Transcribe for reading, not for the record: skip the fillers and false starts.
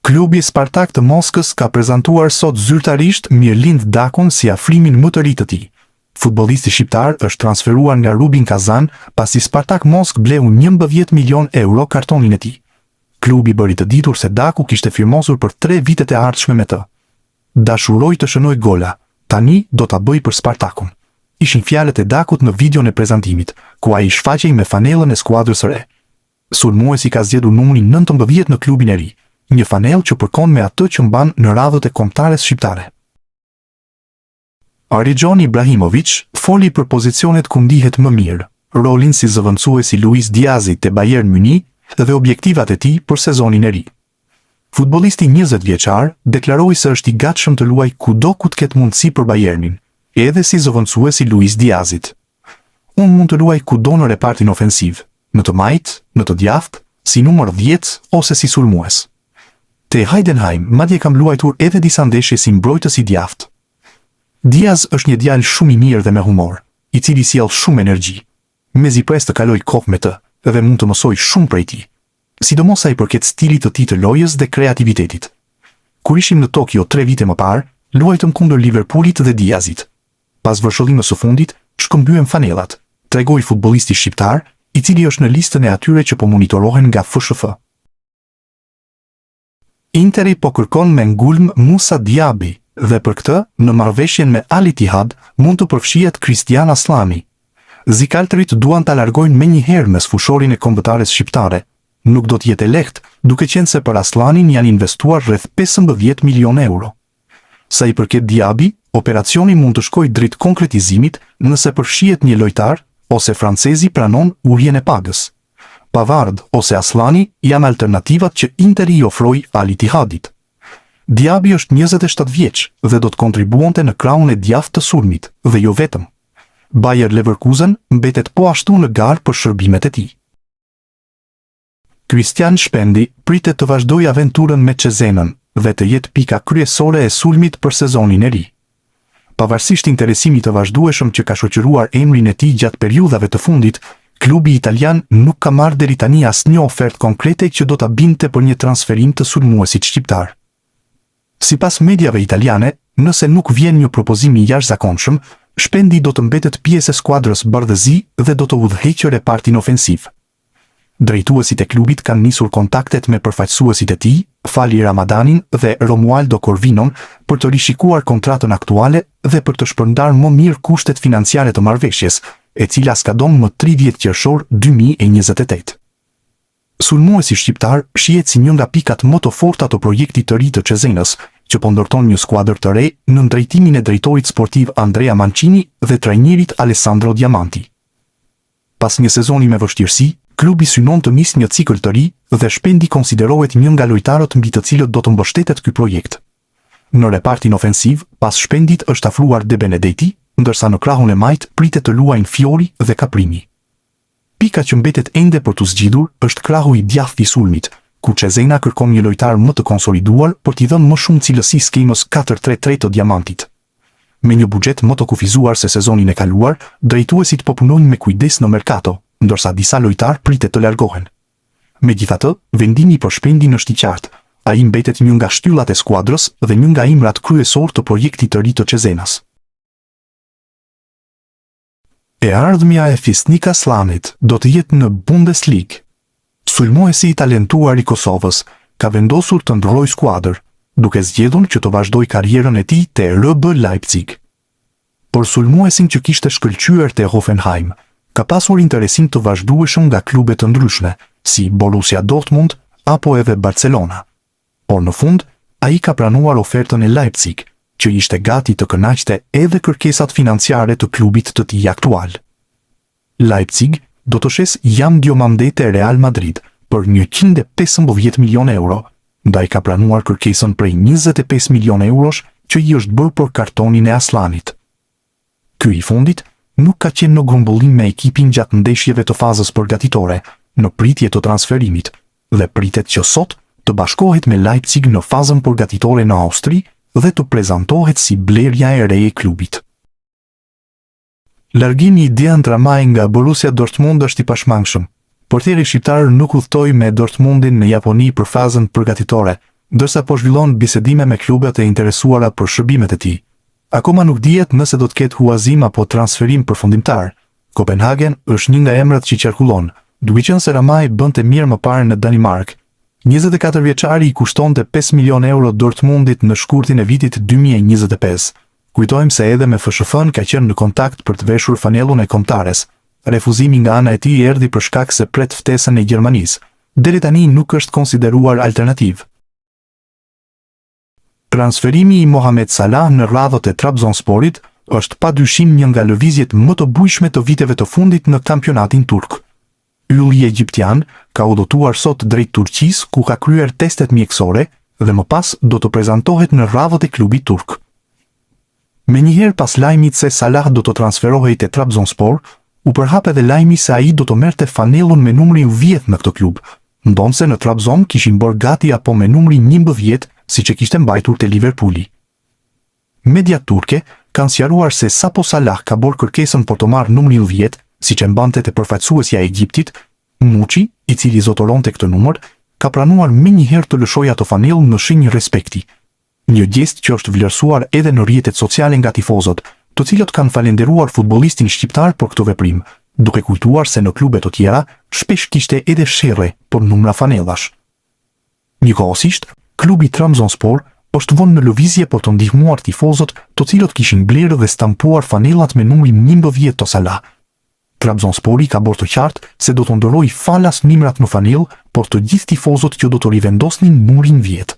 Klubi Spartak të Moskës ka prezantuar sot zyrtarisht Mirlind Dakun si afrimin më të ri të tij. Futbollisti shqiptar është transferuar nga Rubin Kazan pasi Spartak Moskë bleu 11 milionë euro kartonin e tij. Klubi bëri të ditur se Daku kishte firmosur për tre vitet e ardhshme me të. Dashuroj të shënoj gola, tani do ta bëj për Spartakun. Ishin fjalët e Dakut në videon e prezantimit, ku ai shfaqej me fanellën e skuadrës së re. Sulmuesi ka zgjedhur numrin 19 në klubin e ri, një fanellë që përkon me atë që mban në radhët e kombëtares shqiptare. Arijon Ibrahimovic foli për pozicionet ku ndihet më mirë, rolin si zëvendësues i Luis Diazit te Bayern Mynih dhe objektivat e tij për sezonin e ri. Futbollisti 20 vjeçar deklaroi se është i gatshëm të luajë kudo ku të ketë mundësi për Bayernin, edhe si zëvendësues i Luis Diazit. Unë mund të luaj kudo në repartin ofensiv, në të majtë, në të djathtë, si numër 10 ose si sulmues. Te Heidenheim madje kam luajtur edhe disa ndeshje si mbrojtës i djathtë. Diaz është një djalë shumë i mirë dhe me humor, i cili sjell shumë energji. Mezi pres të kaloj kohë me të dhe mund të mësoj shumë prej tij. Sidomos sa i përket stilit të tij të lojës dhe kreativitetit. Kur ishim në Tokio tre vite më parë, luajtëm kundër Liverpoolit dhe Diazit. Pas vërshëllimës së fundit, shkëmbyem fanellat, tregoi futbollisti shqiptar, i cili është në listën e atyre që po monitorohen nga FSHF. Interi po kërkon me ngulm Musa Diaby dhe për këtë, në marrëveshjen me Al Ittihad mund të përfshihet Kristjan Asllani. Zikaltërit duan ta largojnë menjëherë mesfushorin e kombëtares shqiptare. Nuk do të jetë e lehtë, duke qenë se për Asllanin janë investuar rreth 15 milionë euro. Sa i përket Diaby, operacioni mund të shkojë drejt konkretizimit nëse përfshihet një lojtar ose francezi pranon uljen e pagës. Pavard ose Asllani janë alternativat që Interi i ofroi Al Ittihadit. Diaby është 27 vjeç dhe do të kontribuonte në krahun e djathtë të sulmit dhe jo vetëm. Bayer Leverkusen mbetet po ashtu në garë për shërbimet e tij. Kristian Shpendi pritet të vazhdojë aventurën me Cezenën dhe të jetë pika kryesore e sulmit për sezonin e ri. Pavarësisht interesimit të vazhdueshëm që ka shoqëruar emrin e tij gjatë periudhave të fundit, klubi italian nuk ka marrë deri tani asnjë ofertë konkrete që do ta bindte për një transferim të sulmuesit shqiptar. Sipas mediave italiane, nëse nuk vjen një propozim i jashtëzakonshëm, Shpendi do të mbetet pjesë e skuadrës bardhezi dhe do të udhëheqë repartin ofensiv. Drejtuesit e klubit kanë nisur kontaktet me përfaqësuesit e tij, Fali Ramadanin dhe Romualdo Corvinon për të rishikuar kontratën aktuale dhe për të shpërndarë më mirë kushtet financiare të marrëveshjes, e cila skadon më 30 qershor 2028. Sulmuesi shqiptar shihet si një nga pikat më të forta të projektit të ri të Cezenës, që po ndërton një skuadër të re nën drejtimin e drejtorit sportiv Andrea Mancini dhe trajnerit Alessandro Diamanti. Pas një sezoni me vështirësi, klubi synon të nisë një cikël të ri dhe Shpendi konsiderohet një nga lojtarët mbi të cilët do të mbështetet ky projekt. Në repartin ofensiv, pas Shpendit është afruar De Benedetti, ndërsa në krahun e majtë pritet të luajnë Fiori dhe Kaprini. Pika që mbetet ende për t'u zgjidhur është krahu i djathtë i sulmit, ku Cesena kërkon një lojtar më të konsoliduar për t'i dhënë më shumë cilësi skemës 4-3-3 të Diamantit. Me një buxhet më të kufizuar se sezonin e kaluar, drejtuesit po punojnë me kujdes në merkato, ndërsa disa lojtarë pritet të largohen. Megjithatë, vendimi për Shpendin është i qartë, ai mbetet një nga shtyllat e skuadrës dhe një nga emrat kryesorë të projektit të ri të Cezenas. E ardhmja e Fisnik Asllanit do të jetë në Bundesligë. Sulmuesi i talentuar i Kosovës ka vendosur të ndërrojë skuadër, duke zgjedhur që të vazhdojë karrierën e tij te RB Leipzig. Për sulmuesin që kishte shkëlqyer te Hoffenheim, ka pasur interesim të vazhdueshëm nga klube të ndryshme, si Borussia Dortmund apo edhe Barcelona. Por në fund, ai ka pranuar ofertën e Leipzig, që ishte gati të kënaqte edhe kërkesat financiare të klubit të tij aktual. Leipzig do të shesë Yan Diomande te Real Madrid për 115 milionë euro, ndaj ka pranuar kërkesën prej 25 milionë eurosh që i është bërë për kartonin e Asllanit. Ky i fundit nuk ka qenë në grumbullim me ekipin gjatë ndeshjeve të fazës përgatitore, në pritje të transferimit, dhe pritet që sot të bashkohet me Leipzig në fazën përgatitore në Austri dhe të prezantohet si blerja e re e klubit. Largimi i Diant Ramaj nga Borussia Dortmund është i pashmangshëm. Portieri shqiptar nuk udhëtoi me Dortmundin në Japoni për fazën përgatitore. ndërsa po zhvillon bisedime me klubet e interesuara për shërbimet e tij. Akoma nuk dihet nëse do të ketë huazim apo transferim përfundimtar. Kopenhagen është një nga emrat që qarkullon, duke qenë se Ramaj bënte mirë më parë në Danimarkë. 24 vjeçari i kushtonte 5 milionë euro Dortmundit në shkurtin e vitit 2025. Kujtojmë se edhe me FSHF-në ka qenë në kontakt për të veshur fanellën e kombëtares. Refuzimi nga ana e tij erdhi për shkak se pret ftesën e Gjermanisë. Deri tani nuk është konsideruar alternativë. Transferimi i Mohamed Salah në radhët e Trabzonsporit është padyshim një nga lëvizjet më të bujshme të viteve të fundit në kampionatin turk. Ylli egjiptian ka udhëtuar sot drejt Turqisë ku ka kryer testet mjekësore dhe më pas do të prezantohet në radhët e klubit turk. Menjëherë pas lajmit se Salah do të transferohej te Trabzonspor, u përhap edhe lajmi se ai do të merrte fanellën me numrin 10 në këtë klub, ndonëse në Trabzon kishin bërë gati apo me numrin 11 siç e kishte mbajtur te Liverpooli. Mediat turke kanë sqaruar se sapo Salah ka bërë kërkesën për të marrë numrin 10, siç e mbante te përfaqësuesja e Egjiptit, Muçi, i cili zotëronte këtë numër, ka pranuar menjëherë të lëshojë atë fanellë në shenjë respekti. Një gjest që është vlerësuar edhe në rrjetet sociale nga tifozët, të cilët kanë falenderuar futbollistin shqiptar për këtë veprim, duke kujtuar se në klube të tjera shpesh kishte edhe sherre për numra fanellash. Njëkohësisht, klubi Trabzonspor është vënë në lëvizje për të ndihmuar tifozët të cilët kishin blerë dhe stampuar fanellat me numrin 11 të Salah. Trabzonspori ka bërë të qartë se do të ndërrojë falas numrat në fanellë për të gjithë tifozët që do të rivendosnin numrin 10.